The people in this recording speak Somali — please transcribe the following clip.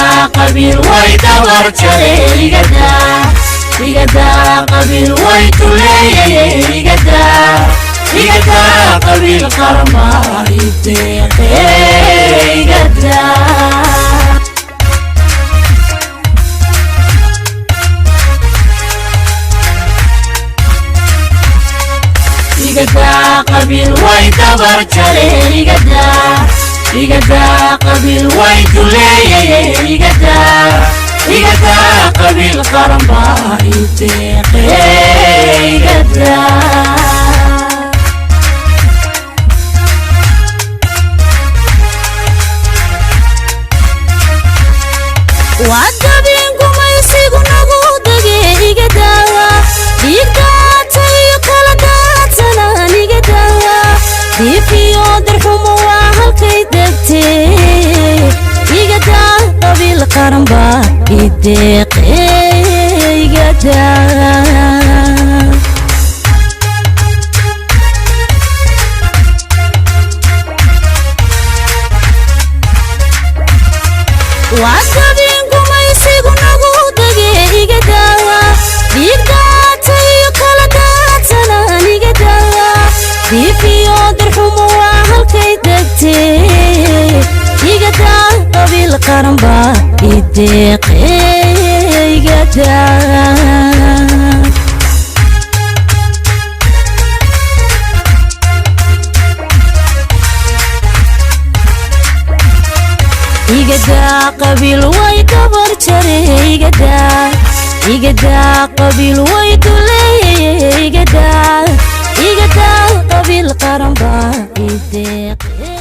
Igadaa qabiil way dabar jare, igadaa, igadaa qabiil way tuleeyaye, igadaa, igadaa qabiil qarmaa ideeqe, igadaa. Igadaa qabiil way dabar jare, igadaa, igadaa qabiil way duleeyaye, igadaa, igadaa qabiil qaran baa ideeqe, igadaa. Waa dabin gumaysigu nagu dege, igadawa dhiigdaata iyo kala daadsanaan, igadawa diifiyo darxumo waa halkay degtee, igadaa qabiil qaran baa ideeqe, igadaa. Waa dabin gumaysigu nagu dege, igadawa dhiigdaata iyo kala daadsanaan, igadawa diifiyo darxumo waa halkay degtee, igadaa qabiil qaran baa ideeqe, igadaa. Igadaa qabiil way dabar jare, igadaa, igadaa qabiil way duleeye, igadaa, igadaa qabiil qaran baa ideeqe.